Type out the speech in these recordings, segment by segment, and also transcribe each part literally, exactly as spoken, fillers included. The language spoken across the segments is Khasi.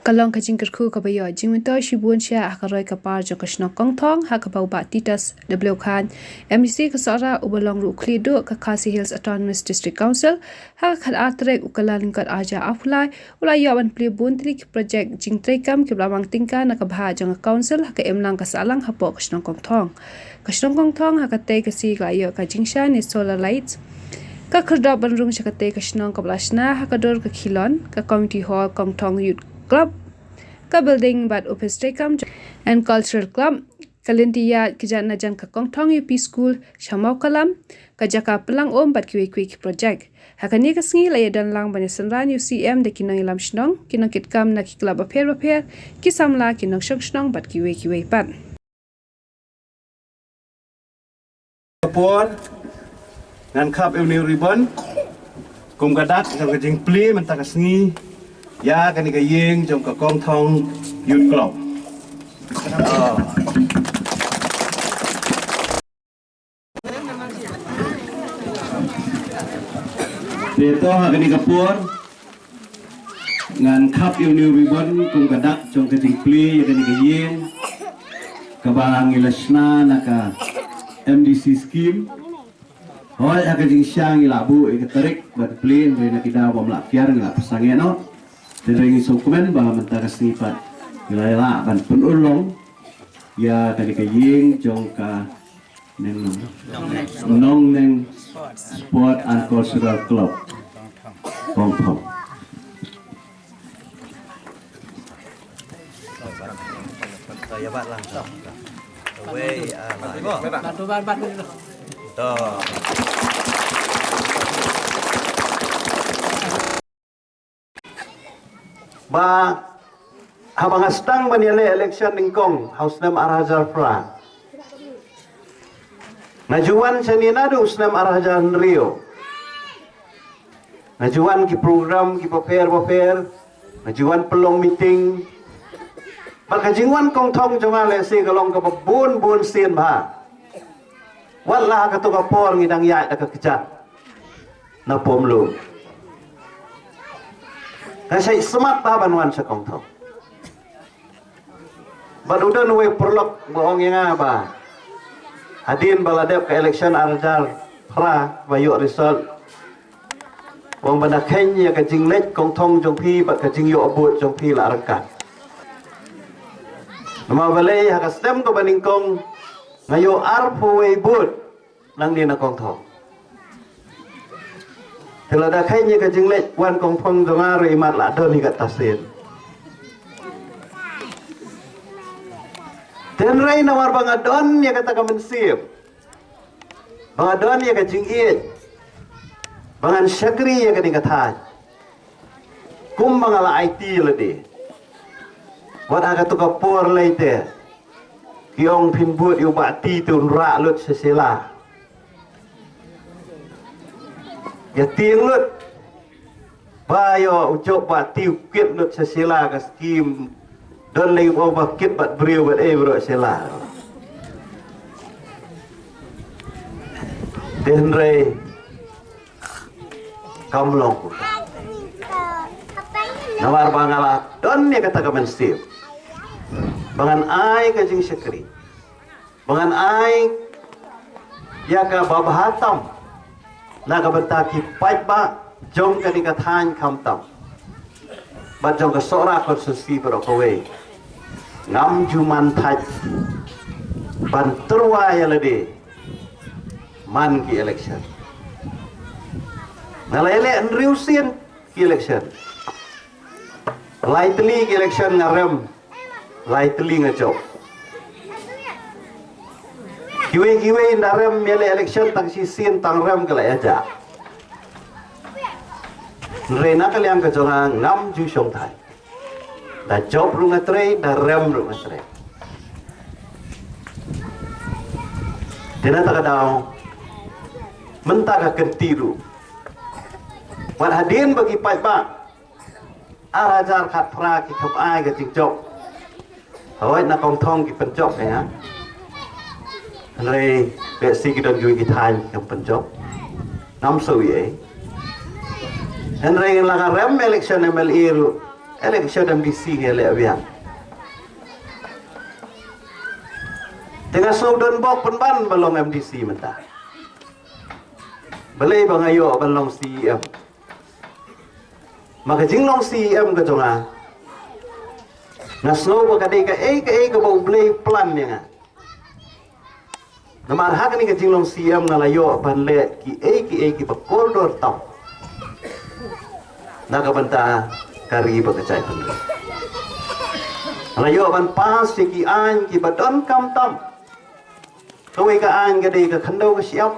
Ka long ka jingkyrkhu kaba ïoh jingmyntoi shibun sha ha ka roi ka par jong ka shnong Kongthong, ha kaba u Bah Titus W Khan, M D C ka Sohra, uba long ruh u khlieh duh ka Khasi Hills Autonomous District Council, ha ka khatar tarik u Kyllalyngkot arhajar arphew lai, u la ïoh ban plie bun tylli ki projek jingtreikam kiba la mang tyngka na ka bhah jong ka Council ha ka imlang ka sahlang hapoh ka shnong Kongthong. Ka shnong Kongthong ha katei ka sngi ka la ïoh ka jingshai ne solar lights. Ka khyrdop ban rung sha katei ka shnong kaba la shna ha ka dur ka khilon, ka Community Hall Kongthong Youth Club, ka building bad office treikam and Cultural Club, ka lynti ïaid ka jan na jan ka Kongthong U P School sha Mawkalam, ka jaka pynlang um bad kiwei kiwei ki projek. Ha kane ka sngi la ïadon lang ban ïasynran ïa u C M da ki nongïalam shnong, ki nongkitkam na ki club bapher bapher, ki samla, ki nongshong shnong bad kiwei kiwei pat. Ka por ngan khap ïa une u ribbon kum ka dak jong ka jingplie mynta ka sngi ïa kane ka ïing jong ka Kongthong Youth Club. Ah. Te to ha kane ka por ngan khap ïa une u ribbon kum ka dak jong ka jingplie ïa kane ka ïing kaba ngi la shna na ka M D C scheme. Hooid, ha ka jingshisha ngi la buh ïa ka tarik ban plie, hynrei na ki daw bym lah kiar ngi la pyrshang ïa no. Te hynrei ngi sngewkmen ba mynta ka sngi pat ngi la lah ban pynurlong ïa kane ka ïing jong ka Nongneng Sport and Cultural Club Kongthong. Ba haba nga sdang ban ïaleh election nyngkong ha u snem arhajar phra, nga ju wan shane naduh u snem arhajar hynriew. Nga ju wan ki program kiba pher bapher, nga ju wan pynlong meeting. Bad ka jingwan Kongthong jong nga lehse ka long kaba bun bun sien bha. Wat la ha kato ka por ngi dang ïaid da ka kjat na Pumlu. Nga shait smat bha ban wan sha Kongthong. Bad u don uwei u paralok ba ong ïa nga ba hadien ba la dep ka election arhajar phra ba ïoh result, u ong ba na kheiñ ïa ka jingleit Kongthong jong phi bad ka jingïoh vote jong phi la ryngkat. Namar balei ha ka snem kaba nyngkong nga ïoh arphew wei vote nangne na Kongthong. Te lada kheiñ ïa ka jingleit wan Kongthong jong nga ruh imat la don hi katta sien. Te hynrei namar ba nga don ïa kata ka mynsiem, ba nga don ïa ka jingïeit ba ngan shakri ïa kane ka thaiñ. Kumba nga la aiti lade. Wat ha kato ka por lei te ki ong phin bud ïa u Bah Ti te un rah lut sha Shella. Ïa tieng lut ba ïa u jop Bah Ti u kit lut sha Shella ka skim. Don lei u ong ba kit bad briew bad ei baroh Shella. Te hynrei kam long kumta. Namar ba nga la don ïa kata ka mynsiem ba ngan ai ka jingshakri, ba ngan ai ïa kaba bha tam na ka bynta ki paidbah jong kane ka thaiñ khamtam bad jong ka Sohra constituency baroh kawei. Ngam ju man thait ban tyrwa ïa lade man ki election. Nga la ïaleh hynriew sien ki election. Lai tylli ki election nga rem, lai tylli nga jop. Kiwei kiwei nda rem ïaleh election tang shisien tang rem ka la ïa jah. Hynrei na ka liang ka jong nga ngam ju shong thait. Da jop ruh nga trei, da rem ruh nga trei. Te na kata ka daw mynta ka kynti ruh, wat hadien ba ki paidbah ar hajar khatphra ki kham ai ka jingjop. Hooid na Kongthong ki pynjop ïa nga. Hynrei bad shi ki don kiwei ki thaiñ ki kham pynjop. Ngam shu ïa. Hynrei la ka rem election M L A ruh Election MDC ngi leh biang. Te nga sngewdon bok pynban ba long MDC mynta. Balei ba nga ïoh ban long CEM? Ma ka jinglong CEM ka jong nga, nga sngew ba ka dei kaei kaei kaba U Blei plan ïa nga. Namar ha kane ka jinglong CEM nga la ïoh ban leh kiei kiei kiba kordor tam na ka bynta ka ri bad ka jaitbynriew. Nga la ïoh ban pass ïa ki aiñ kiba donkam tam. Kawei ka aiñ ka dei ka khyndew ka shyiap.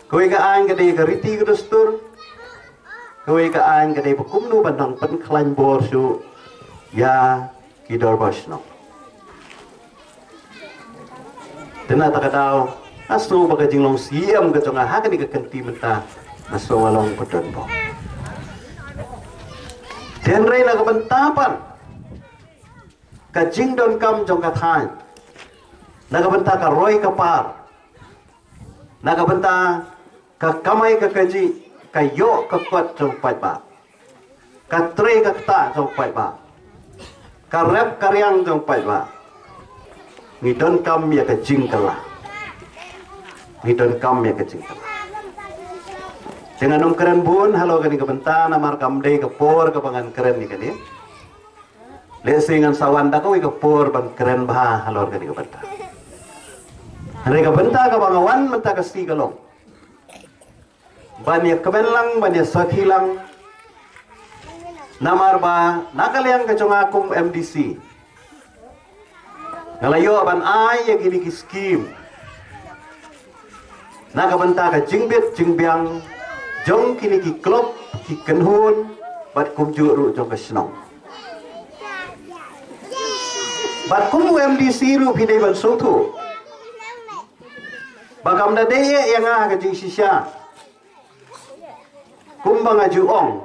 Kawei ka aiñ ka dei ka riti ka dustur. Kawei ka aiñ ka dei ba kumno ban nang pynkhlaiñ bor shuh ïa ki dorbar shnong. Te na kata ka daw nga sngew ba ka jinglong CEM ka jong nga ha kane ka kynti mynta nga sngew nga long ba don bok. Te hynrei na ka bynta pat ka jingdonkam jong ka thaiñ, na ka bynta ka roi ka par, na ka bynta ka kamai ka kajih, ka ïoh ka kot jong paidbah, ka trei ka ktah jong paidbah, ka rep ka riang jong paidbah, ngi donkam ïa ka jingkylla. Ngi donkam ïa ka jingkylla. Te ngan ym kren bun halor kane ka bynta namar kam dei ka por kaba ngan kren ïa kane. Lehse ngan sa wan da kawei ka por ban kren bha halor kane ka bynta. Hynrei ka bynta kaba nga wan mynta ka sngi ka long ban ïa kmen lang, ban ïa sakhi lang. Namar ba na ka liang ka jong nga kum MDC nga la ïoh ban ai ïa kine ki skim na ka bynta ka jingbit jingbiang jong kine ki club, ki kynhun bad kumjuh ruh jong ka shnong. Bad kum u MDC ruh phi dei ban sngewthuh ba kam da dei ïa nga ka jingshisha. Kumba nga ju ong,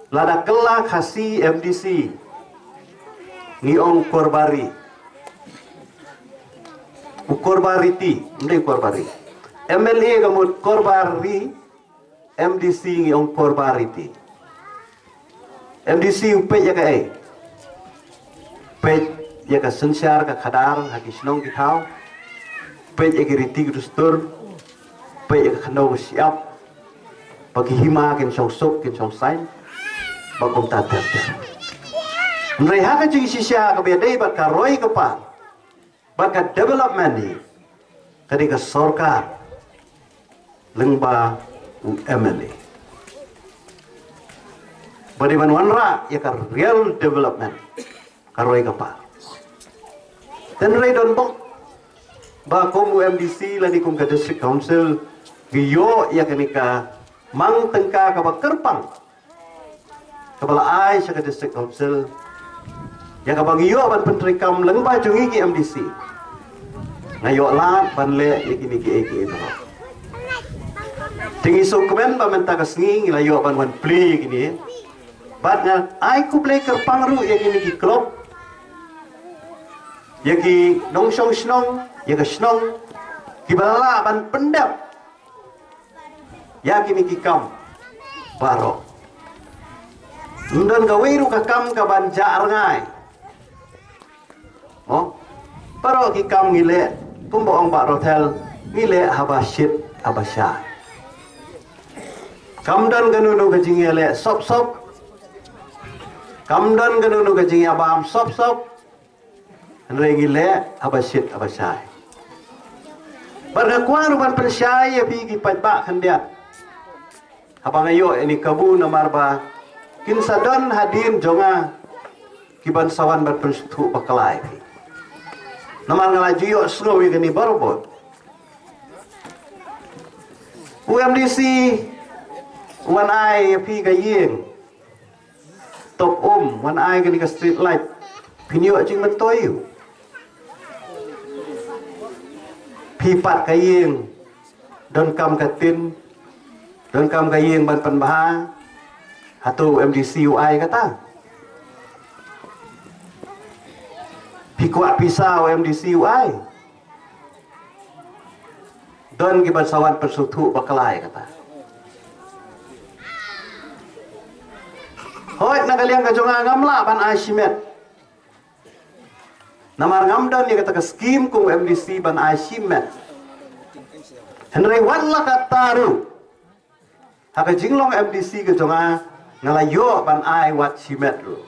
lada kylla Khasi MDC ngi ong Korbari. U Korbari ti, ym dei Korbari. MLA ka mut Korbari, MDC ngi ong Korbari ti. MDC u peit ïa kaei? Peit ïa ka synshar ka khadar ha ki shnong ki thaw. Peit ïa ki riti ki dustur. Peit ïa ka khyndew ka shyiap. Ba ki hima kin shong suk kin shong saiñ. Ba kumta ter ter. Hynrei ha ka jingshisha kaba ïadei bad ka roi ka par bad ka development hi, ka dei ka sorkar lyngba u MLA ba dei ban wanrah ïa ka real development, ka roi ka par. Te hynrei don bok ba kum u MDC lane kum ka District Council ngi ïoh ïa kane ka mang tyngka kaba kyrpang kaba la ai sha ka District Council, ïa kaba ngi ïoh ban pyntreikam lyngba jong ngi ki MDC. Nga ïoh lad ban leh ïa kine kiei kiei baroh. Te ngi sngewkmen ba mynta ka sngi ngi la ïoh ban wan plie ïa kine. Bad nga ai khublei kyrpang ruh ïa kine ki club, ïa ki nongshong shnong, ïa ka shnong kiba la lah ban pyndep ïa kine ki kam baroh. Ym don kawei ruh ka kam kaban jah rngai. Mo, baroh ki kam ngi leh kumba ong Bah Rothel, ngi leh haba shit haba shai. Kam don kano kano ka jingïaleh sop sop. Kam don kano kano ka jingïabam sop sop. Hynrei ngi leh haba shit haba shai. Bad nga kwah ruh ban pynshai ïa phi ki paidbah khyndiat. Haba nga ïoh ïa kane ka kabu namar ba kin sa don hadien jong nga kiban sa wan ban pynsngewthuh bakla ïa phi. Namar nga la ju ïohsngew ïa kane barobor. U MDC u wan ai ïa phi ka ïing top um, wan ai kane ka street light. Phin ïoh jingmyntoi ïa u? Phi pat ka ïing, donkam ka tin, donkam ka ïing ban pynbha. Hato u MDC u ai kata? Phi kwah pisa, u MDC u ai? Don kiban sa wan pynsngewthuh bakla ïa kata. Hooid, na ka liang ka jong nga ngam lah ban ai shimet. Namar ngam don ïa kata ka skim kum u M D C ban ai shimet. Hynrei wat la katta ruh, ha ka jinglong M D C ka jong nga, nga la ïoh ban ai wat shimet ruh.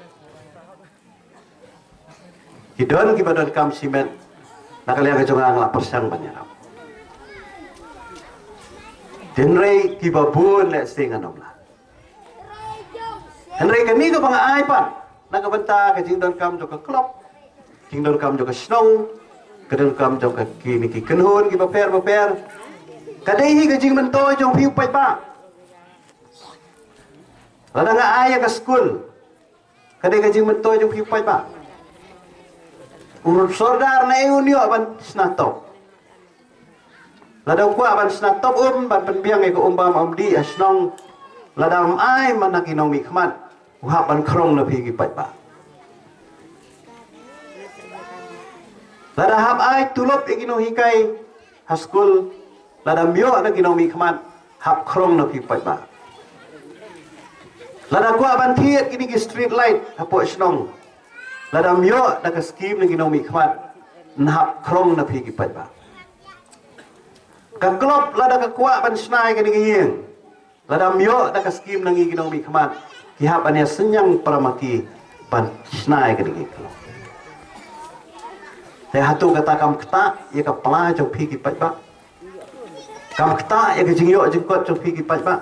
Ki don kiba donkam shimet, na ka liang ka jong nga nga la pyrshang ban ïarap. Hynrei kiba bun lehse ngan ym lah. Hynrei kane kaba nga ai pat na ka bynta ka jingdonkam jong ka club, jingdonkam jong ka shnong, ka donkam jong ka kine ki kynhun kiba pher ba pher. Ka dei hi ka jingmyntoi jong phi u paidbah. Lada nga ai ïa ka skul, ka dei ka jingmyntoi jong phi u paidbah. U sordar na ei un ïoh ban shna top? Lada u kwah ban shna top um, ban pynbiang ïa ka um bam um dih ha shnong, lada ym ai man na ki nongmihkhmat, u hap ban khrong na phi ki paidbah. Lada hap ai tulop ïa ki nonghikai ha skul, lada ym ïoh na ki nongmihkhmat, hap khrong na phi paidbah. Lada kwah ban thied kine ki street light hapoh shnong, lada ym ïoh na ka skim na ki nongmihkhmat, yn hap khrong na phi ki paidbah. Ka club lada ka kwah ban shna ïa kane ka ïing, lada ym ïoh da ka skim na ngi ki nongmihkhmat, ki hap ban ïa synñiang para ma ki ban shna ïa kane ka club. Te hato kata kam ktah ïa ka pla jong phi ki paidbah? Kam ktah ïa ka jingïoh jingkot jong phi ki paidbah?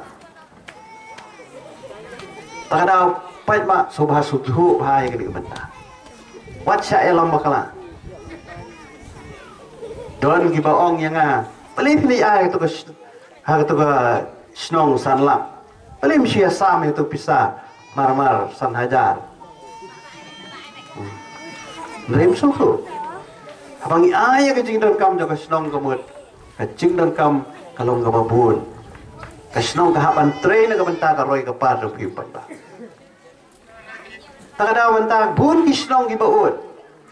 Ta ka daw paidbah sngewbha sngewthuh bha ïa kane ka bynta. Wat shah ïalam bakla. Don kiba ong ïa nga, balei phi leit ai kato ka sh-, ha kato ka shnong san lak? Balei ym shu ïasam ïa kato ka pisa marmar san hajar? Hmm. Hynrei ym sngewthuh. Haba ngi ai ïa ka jingdonkam jong ka shnong ka mut, ka jingdonkam ka long kaba bun. Ka shnong ka hap ban trei na ka bynta ka roi ka par jong phi paidbah. Ta ka daw mynta bun ki shnong kiba ud,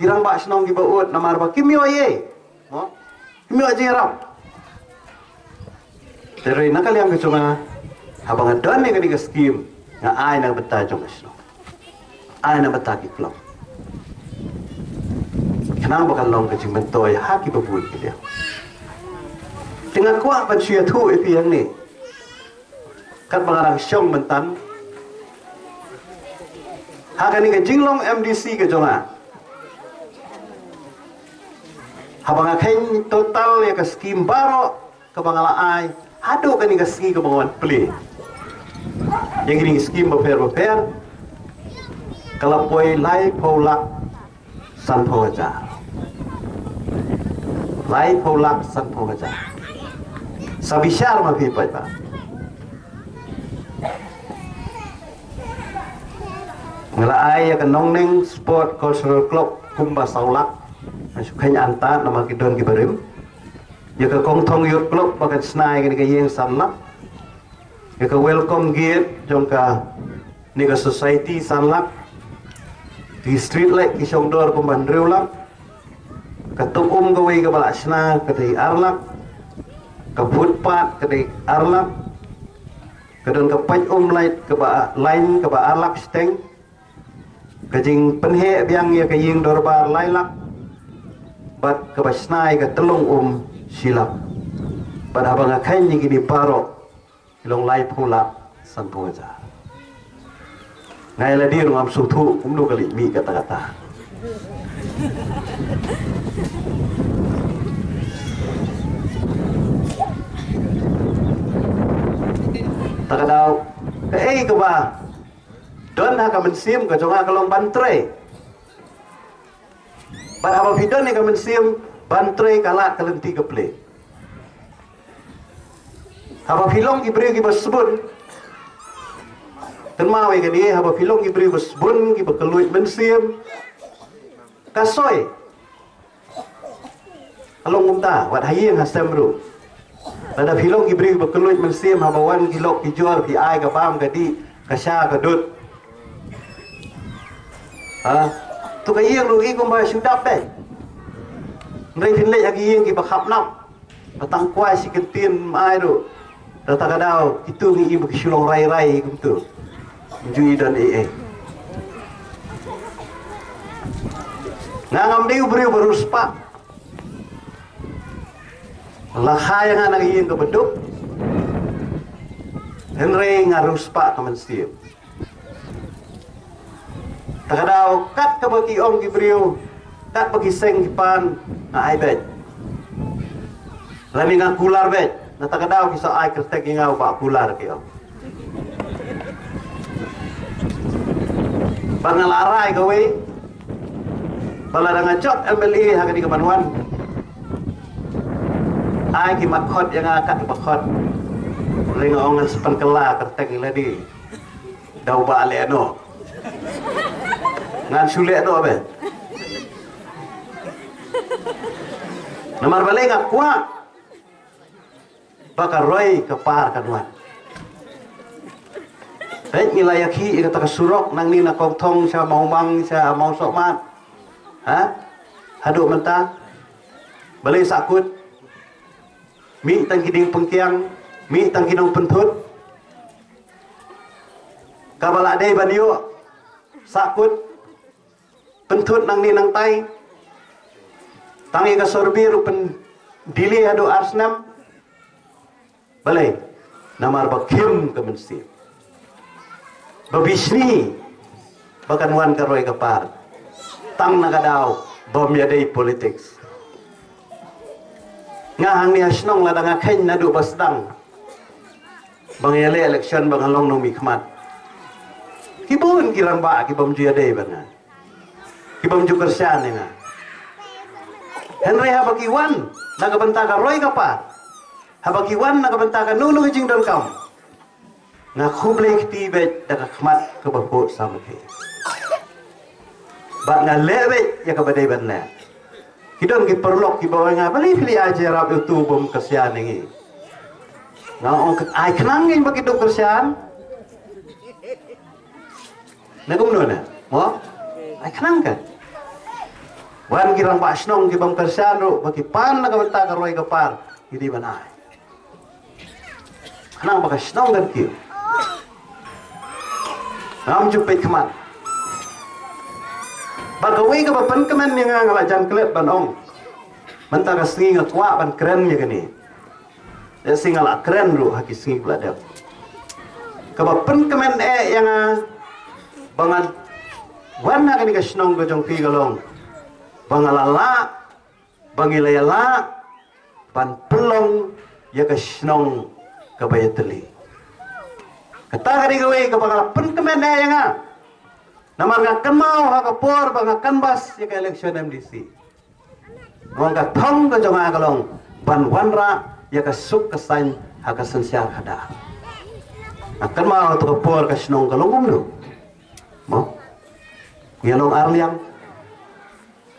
ki rangbah shnong kiba ud namar ba kim ïoh ei ei. Mo? Kim ïoh jingïarap. Te hynrei na ka liang ka jong nga, haba nga don ïa kane ka skim, nga ai na ka bynta jong ka shnong, ai na ka bynta ki club, khnang ba kan long ka jingmyntoi ha kiba bun ki liang. Te nga kwah ban shu ïathuh ïa phi hangne, katba nga dang shong mynta ha kane ka jinglong M D C ka jong nga, haba nga kheiñ total ïa ka skim baroh kaba nga la ai haduh kane ka sngi kaba nga wan plie ïa kine ki skim bapher bapher, ka la poi laiphew lak sanphew hajar. Laiphew lak sanphew hajar. Sa bishar ma phi paidbah. Nga la ai ïa ka Nongneng Sport Cultural Club kumba saw lak. Nga shu kheiñ antad namar ki don kiba rim. Ïa ka Kongthong Youth Club ba kan shna ïa kane ka ïing san lak. Ïa ka welcome gate jong kane ka society san lak. Ki street light ki shong dor kumba hynriew lak. Ka tuk um kawei kaba la shna ka dei ar lak. Ka footpath ka dei ar lak. Ka don ka pait um light kaba line kaba ar lak shiteng. Ka jingpynheh biang ïa ka ïing dorbar lai lak. Bad kaba shna ïa ka tyllong um shi lak. Bad haba nga kheiñ ïa kine baroh, ki long laiphew lak sanphew hajar. Nga ïa lade ruh ngam sngewthuh kumno ka leit mih katta katta. Ta ka daw, kaei kaba don ha ka mynsiem ka jong nga ka long ban trei. Bad haba phi don ïa ka mynsiem ban trei ka lad ka lynti ka plie. Haba phi long ki briew kiba sbun, kynmaw ïa kane, haba phi long ki briew kiba sbun kiba kylluid mynsiem, ka soi. Ka long kumta wat ha ïing ha sem ruh. Lada phi long ki briew ba kylluid mynsiem, haba wan ki lok ki jor, phi ai ka bam ka dih, ka sha ka dud, ha, to ka ïing ruh i kumba shu dap beit. Hynrei phin leit ha ki ïing kiba khapnap, ba tang kwai shi kyntien ym ai ruh. Da ta ka daw kito ngi i ba ki shu long rai rai kumto. Ym ju i don ei ei. Nga ngam dei u briew ba riewspah. La kha ïa nga na ka ïing kaba duk, hynrei nga riewspah ka mynsiem. Ta ka daw kat kaba ki ong ki briew, kat ba ki seng ki pan, nga ai beit. Lane nga kular beit. Na ta ka daw ki sa ai kyrteng ïa nga u Bah Kular ki ong. Ba nga la rai kawei ba lada nga jop M L A ha kane ka ban wan, ai ki mat khot ïa nga kat ba khot. Hynrei nga ong ngan sa pynkylla kyrteng ïa lade. Da u Bah leh noh. Ngan shu leh noh beit. Namar balei nga kwah ba ka roi ka par kan wan. Peit ngi la ïakhih ïa kata ka surok nangne na Kongthong sha Mawmang sha Mawsohmat. Ha? Haduh mynta. Balei sahkut? Mih tang ki dieng pynkiang, mih tang ki nongpynthut. Kaba la dei ban ïoh sahkut, pynthut nangne nangtai. Tang ïa ka survey ruh pyndelay haduh ar snem. Balei? Namar ba khim ka mynsiem, ba bishni ba kan wan ka roi ka par tang na ka daw bym ïadei politics. Nga hangne ha shnong lada nga kheiñ naduh ba sdang ba nga ïaleh election ba nga long nongmihkhmat, ki bun ki rangbah ki bym ju ïadei bad nga, ki bym ju kyrshan ïa nga. Hynrei haba ki wan na ka bynta ka roi ka par, haba ki wan na ka bynta kano kano ka jingdonkam, nga khublei kti beit da ka khmat kaba khuid samrkhie. Bad nga leh beit ïa kaba dei ban leh. Ki don ki paralok kiba ong ïa nga, balei phi leh ïa jingïarap ïa uto bym kyrshan ïa ngi? Nga ong, ai khnang ngin ba ki duh kyrshan. Na kumno na? Mo? Ai khnang ka. Wan ki rangbah shnong ki bym kyrshan ruh ba ki pan na ka bynta ka roi ka par, ki dei ban ai. Khnang ba ka shnong kan kiew. Ngam ju peit khmat. Bad kawei kaba pynkmen ïa nga, nga la jan klet ban ong. Mynta ka sngi nga kwah ban kren ïa kane. Ïa sngi nga la kren ruh ha ki sngi ba la dep. Kaba pynkmen eh ïa nga ba ngan wan ha kane ka shnong ka jong phi ka long ba nga la lah, ba ngi la ïalah ban pynlong ïa ka shnong kaba ïatylli. Kata ka dei kawei kaba nga la pynkmen eh ïa nga. Namar nga kynmaw ha ka por ba nga canvass ïa ka election M D C. Nga ong ka thong ka jong nga ka long ban wanrah ïa ka suk ka saiñ ha ka synshar khadar. Nga kynmaw ha kato ka por ka shnong ka long kumno. Mo? Ngi ïa long ar liang.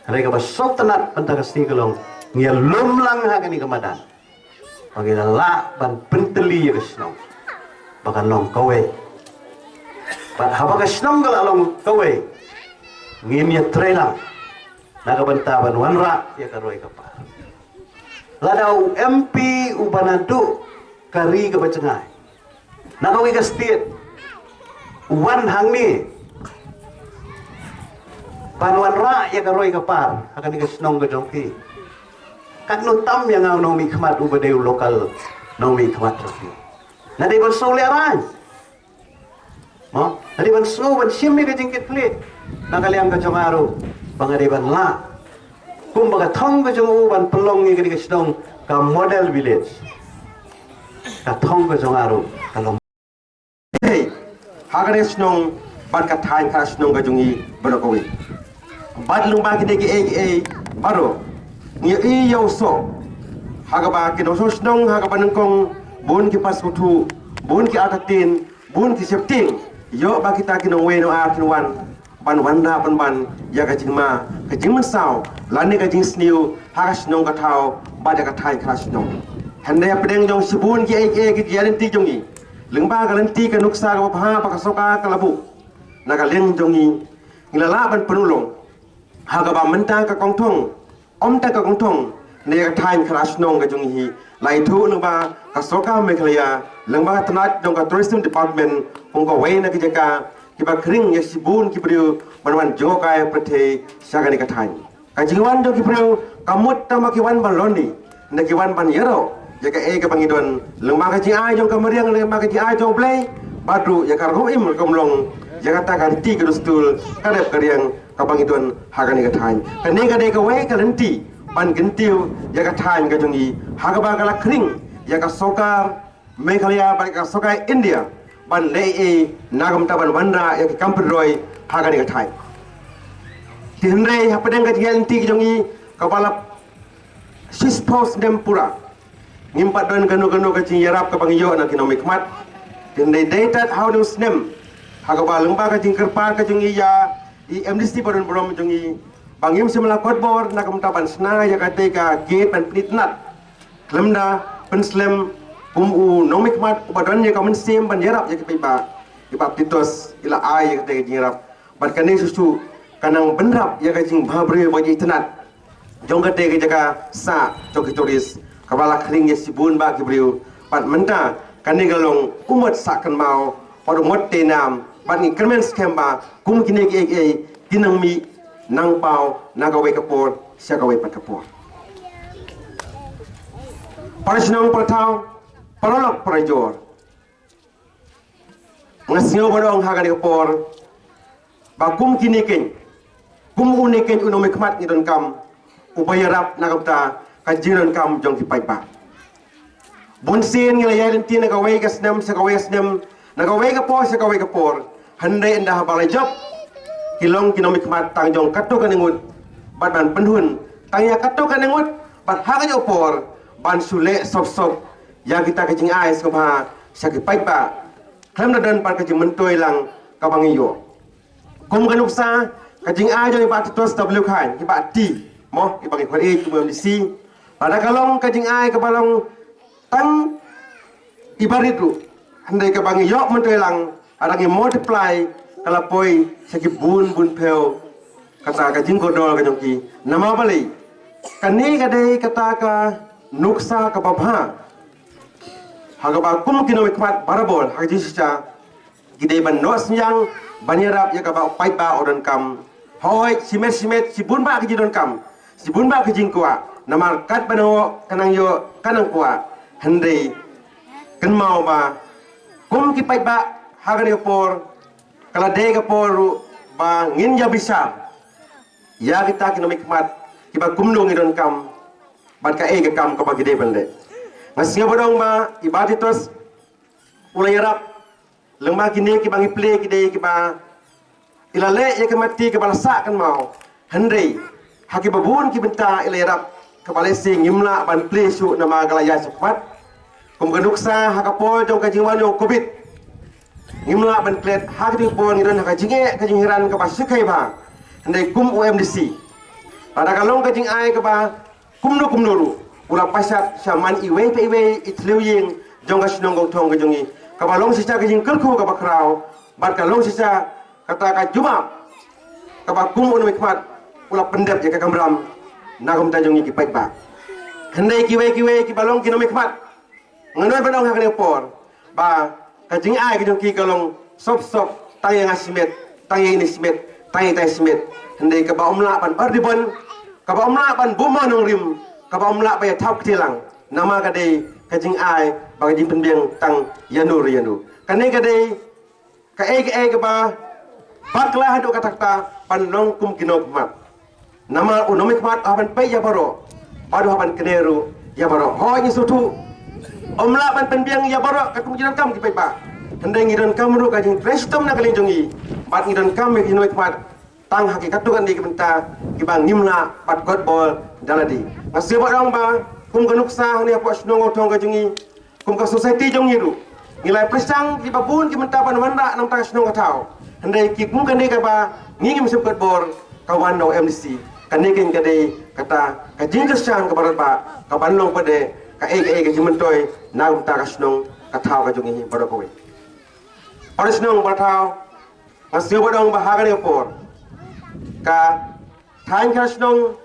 Hynrei kaba sngewtynnat mynta ka sngi ka long ngi ïa lum lang ha kane ka madan ba ngi la lah ban pyntylli ïa ka shnong ba kan long kawei. Bad haba ka shnong ka la long kawei, ngin ïa trei lang na ka bynta ban wanrah ïa ka roi ka par. Lada u M P uba naduh ka ri kaba jngai, na kawei ka state, u wan hangne ban wanrah ïa ka roi ka par ha kane ka shnong ka jong phi, katno tam ïa nga u nongmihkhmat uba dei u local nongmihkhmat jong phi. Nga dei ban sngewlehrain. Mo, nga dei ban sngew ban shim ïa ka jingkitkhlieh na ka liang ka jong nga ruh ba nga dei ban lah kumba ka thong ka jong u ban pynlong ïa kane ka shnong ka model village. Ka thong ka jong nga ruh ka long. Hei, ha kane ka shnong bad ka thaiñ kha shnong ka jong i baroh kawei. Bad lyngba kine kiei kiei baroh ngi ïohi ïa u soh ha kaba ki nongshong shnong ha kaba nyngkong bun ki pas kuthu, bun ki artatien, bun ki sheptieng ïoh ba kita ki nongwei nongar kin wan ban wanrah pynban ïa ka jingma ka jingmynsaw lane ka jingsniew ha ka shnong ka thaw bad ïa ka thaiñ kha shnong. Hynrei hapdeng jong shibun kiei kiei ki jingïalynti jong ngi lyngba ka lynti ka nuksa kaba bha ba ka sorkar ka la buh na ka liang jong ngi, ngi la lah ban pynurlong ha kaba mynta ka Kongthong, ym tang ka Kongthong, ne ka thaiñ kha shnong ka jong ngi hi la ithuh lyngba ka sorkar Meghalaya, lyngba ka tnat jong ka Tourism Department kum kawei na ki jaka kiba khring ïa shibun ki briew ban wan jngohkai pyrthei sha kane ka thaiñ. Ka jingwan jong ki briew ka mut tang ba ki wan ban loni, ne ki wan ban ïaroh ïa kaei kaba ngi don, lyngba ka jingai jong ka mariang, lyngba ka jingai jong U Blei, bad ruh ïa ka rukom im rukom long, ïa kata ka riti ka dustur, ka rep ka riang kaba ngi don ha kane ka thaiñ. Kane ka dei kawei ka lynti ban kyntiew ïa ka thaiñ ka jong ngi ha kaba ka la khring ïa ka sorkar Meghalaya bad ka sorkar India ban leh ei ei na ka bynta ban wanrah ïa ki kam pynroi ha kane ka thaiñ. Te hynrei hapdeng ka jingïaid lynti ka jong ngi kaba la shisphew snem pura, ngim pat don kano kano ka jingïarap kaba ngi ïoh na ki nongmihkhmat. Te hynrei dei tad ha une u snem, ha kaba lyngba ka jingkyrpad ka jong ngi ïa i M D C ba don burom jong ngi, ba ngim shym la kot bor na ka bynta ban shna ïa katei ka gate ban pynitynnad, khlem da pynslem kum u nongmihkhmat uba don ïa ka mynsiem ban ïarap ïa ki paidbah, i Bah Titos i la ai ïa katei ka jingïarap. Bad kane shuh shuh ka nang bynrap ïa ka jingbha briew bad ïa itynnad jong katei ka jaka sah jong ki tourist, kaba la khring ïa shibun bah ki briew. Bad mynta kane ka long u mot sah kynmaw bad u mot tei nam, bad ngi kyrmen skhem ba kum kine kiei kiei kin nang mih nang paw na kawei ka por sha kawei pat ka por. Para shnong, para thaw, para lok, para jor, nga sngew ban ong ha kane ka por ba kum kine keiñ, kum une keiñ u nongmihkhmat ngi donkam uba ïarap na ka bynta ka jingdonkam jong ki paidbah. Bun sien ngi la ïaid lynti na kawei ka snem sha kawei ka snem, na kawei ka por sha kawei ka por. Hynrei ynda haba la jop, ki long ki nongmihkhmat tang jong katto katne ngut bad ban pynhun tang ïa katto katne ngut, bad ha kajuh ka por ban shu leh sop sop ïa kita ki jingai sngewbha sha ki paidbah, khlem da don pat ka jingmyntoi lang kaba ngi ïoh. Kum ka nuksa ka jingai jong i Bah Titos W Khain, i Bah Ti, mo, i ba ngi khot ïa i kum M D C. Lada ka long ka jingai kaba long tang i barit ruh, hynrei kaba ngi ïoh myntoi lang, lada ngi multiply, ka la poi sha ki bun bun phew kata ka jingkordor ka jong ki. Namar balei? Kane ka dei kata ka nuksa kaba bha ha kaba kum ki nongmihkhmat barabor ha ka jingshisha ki dei ban noh synñiang ban ïarap ïa kaba u paidbah u donkam. Hooid, shimet shimet shibun bah ki jingdonkam, shibun bah ki jingkwah, namar katba nang ïoh ka nang ïoh ka nang kwah. Hynrei kynmaw ba kum ki paidbah ha kane ka por, ka la dei ka por ruh ba ngin ïa bishar ïa kita ki nongmihkhmat kiba kumno ngi donkam bad kaei ka kam kaba ki dei ban leh. Nga sngew ba dang ba i Bah Titos u la ïarap, lyngba kine kiba ngi plie ki dei kiba i la leh ïa ka mati kaba la sah kynmaw. Hynrei ha kiba bun ki bynta i la ïarap kaba lehse ngim lah ban plie shuh namar ka la ïaid shakhmat. Kum ka nuksa ha ka por jong ka jingwan jong Covid, ngim lah ban klet ha ka dei por ngi don ha ka jingeh ka jinghiran kaba shyrkhei bha. Hynrei kum u M D C, lada ka long ka jingai kaba kumno kumno ruh, u la pynshad sha man iwei pa iwei i thliew ïing jong ka shnong Kongthong ka jong ngi, kaba long shisha ka jingkyrkhu kaba khraw, bad ka long shisha kata ka jubab kaba kum u nongmihkhmat u la pyndep ïa ka kamram na ka bynta jong ngi ki paidbah. Hynrei kiwei kiwei kiba long ki nongmihkhmat, nga nud ban ong ha kane ka por ba ka jingai ka jong ki ka long sop sop, tang ïa nga shimet, tang ïa ine shimet, tang ïa ine shimet. Hynrei kaba ym lah ban bar dibon, kaba ym lah ban buma nongrim, kaba ym lah ban ïa thaw kti lang, namar ka dei ka jingai ba ka jingpynbiang tang ïano re ïano. Kane ka dei kaei kaei kaba bakla haduh katta katta ban long kum ki nongmihkhmat. Namar u nongmihkhmat u hap ban peit ïa baroh bad u hap ban kynnoh ruh ïa baroh. Hooid, ngi sngewthuh ym lah ban pynbiang ïa baroh katkum ki donkam ki paidbah. Hynrei ngi donkam ruh ka jingtrei shitom na ka liang jong ngi bad ngi donkam ïa ki nongmihkhmat tang ha ki katto katne ki bynta kiba ngim lah ban kot bor da lade. Nga sngew ba dang ba kum ka nuksa hangne hapoh shnong Kongthong ka jong ngi, kum ka society jong ngi ruh, ngi la pyrshang kiba bun ki bynta ban wanrah na ka bynta ka shnong ka thaw. Hynrei ki kum kane kaba ngi ngim shym kot bor, ka wan na u M D C. Kane keiñ ka dei kata ka jingkyrshan kaba radbah kaban long pat de kaei kaei ka jingmyntoi na ka bynta ka shnong ka thaw ka jong ngi baroh kawei. Para shnong para thaw, nga sngew ba dang ba ha kane ka por ka thaiñ ka shnong,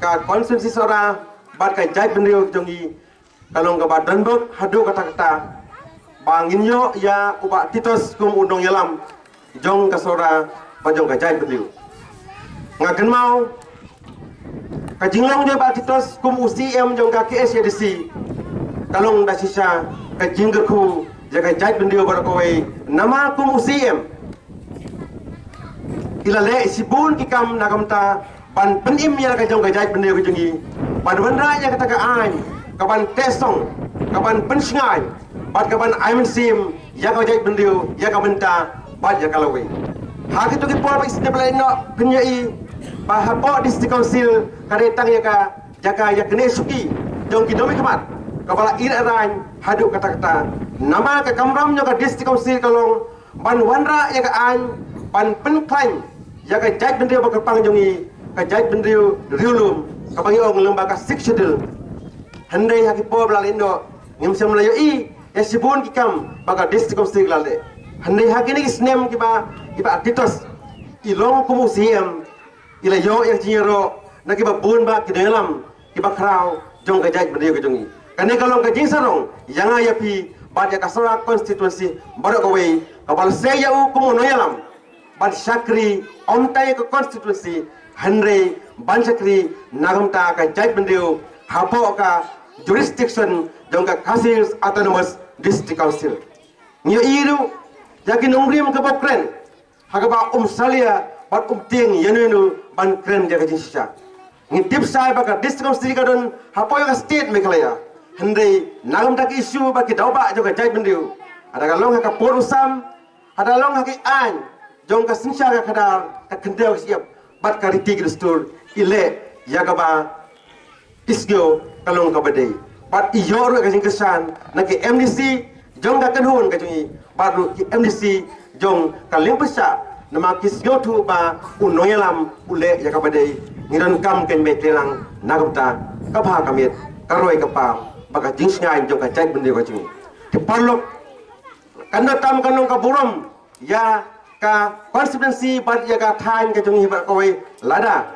ka constituency Sohra bad ka jaitbynriew jong ngi ka long kaba donbok haduh katta katta ba ngin ïoh ïa u Bah Titos kum u nongïalam jong ka Sohra bad jong ka jaitbynriew. Nga kynmaw Ka jinglong jong Bah Titos kum u C M jong ka K H A D C ka long da shisha ka jingkyrkhu ïa ka jaitbynriew baroh kawei. Namar kum u C M i la leh shibun ki kam na ka bynta ban pynim ïa la ka jong ka jaitbynriew ka jong i, ban wanrah ïa kata ka aiñ ka ban teh song, ka ban pynshngaiñ bad ka ban ai mynsiem ïa ka jaitbynriew, ïa ka bynta bad ïa ka lawei. Ha kito ki por ba i sngewbha la ïoh pynïohi ba hapoh District Council ka dei tang ïa ka jaka ïa kane shuki jong ki nongmihkhmat kaba la ïa raiñ haduh katta katta. Namar ka kamram jong ka District Council ka long ban wanrah ïa ka aiñ ban pynkhlaiñ ïa ka jaitbynriew ba kyrpang jong i, ka jaitbynriew riewlum kaba ngi ong lyngba ka Sixth Schedule. Hynrei ha ki por ba la leit noh ngim shym la ïohi ïa shibun ki kam ba ka District Council ka la leh. Hynrei ha kine ki snem kiba, kiba Bah Titos i long kum u C M, i la ïoh ïa ka jingïaroh na kiba bun bah ki nongïalam kiba khraw jong ka jaitbynriew ka jong i. Kane ka long ka jingsarong ïa nga ïa phi bad ïa ka Sohra constituency baroh kawei, kaba la sei ïa u kum u nongïalam ban shakri ym tang ïa ka constituency, hynrei ban shakri na ka bynta ka jaitbynriew hapoh ka jurisdiction jong ka Khasi Hills Autonomous District Council. Ngi ïohi ruh ïa ki nongrim kiba kren ha kaba um salia bad um tieng ïano ïano ban kren ïa ka jingshisha. Ngi tip shai ba ka District Council ka don hapoh ïa ka state Meghalaya, hynrei na ka bynta ki issue ba ki daw bah jong ka jaitbynriew, lada ka long ha ka por u sam, lada long ha ki aiñ jong ka synshar ka khadar, ka khyndew ka shyiap bad ka riti ka dustur, i leh ïa kaba i sngew ka long kaba dei. Bad i ïoh ruh ka jingkyrshan na ki M D C jong ka kynhun ka jong i bad ruh ki M D C jong ka liang pyrshah, namar ki sngewthuh ba u nongïalam u leh ïa kaba dei. Ngi donkam kan mih tyrlang na ka bynta ka bha ka miat, ka roi ka par bad ka jingshngaiñ jong ka jaitbynriew ka jong i. Te paralok, kan da tam kan long ka burom ïa ka constituency bad ïa ka thaiñ ka jong i baroh kawei lada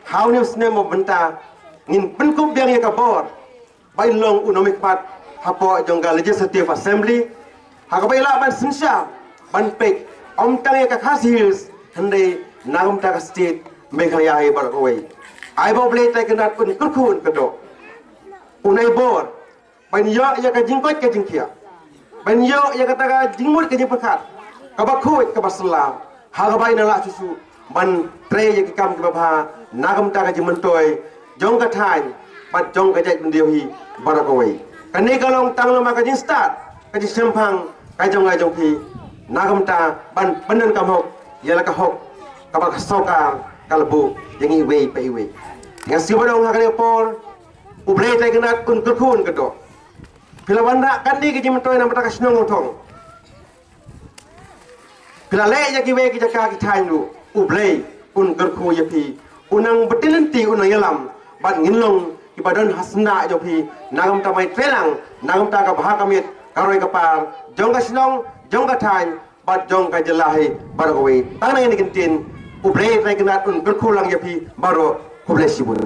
ha une u snem ba mynta ngin pynkup biang ïa ka bor ba in long u nongmihkhmat hapoh jong ka Legislative Assembly, ha kaba i lah ban synshar ban peit ym tang ïa ka Khasi Hills, hynrei na ka bynta ka state Meghalaya hi baroh kawei. Ai ba U Blei Trai Kynrad un kyrkhu un kyrdoh, un ai bor ban ïoh ïa ka jingkoit ka jingkhiah, ban ïoh ïa kata ka jingmut ka jingpyrkhat kaba khuid kaba sylla, ha kaba in lah shuh shuh ban trei ïa ki kam kiba bha na ka bynta ka jingmyntoi jong ka thaiñ bad jong ka jaitbynriew hi baroh kawei. Kane ka long tang namar ka jingstad ka jingshemphang ka jong nga jong phi na ka bynta ban pyndonkam hok ïa la ka hok kaba ka sorkar ka la buh ïa ngi iwei pa iwei. Nga sngewbha ong ha kane ka por, U Blei Trai Kynrad un kyrkhu un kyrdoh. Phi la wanrah katne ka jingmyntoi na ka bynta ka shnong Nongtong. Phi la leh ïa kiwei ki jaka ki thaiñ ruh. U Blei un kyrkhu ïa phi, un nang btin lynti, un nang ïalam bad ngin long kiba don ha syndah jong phi na ka bynta ban trei lang na ka bynta ka bha ka miat, ka roi ka par jong ka shnong, jong ka thaiñ bad jong ka jylla hi baroh kawei. Tang na kine ki ktien, U Blei Trai Kynrad un kyrkhu lang ïa phi baroh. Khublei shibun.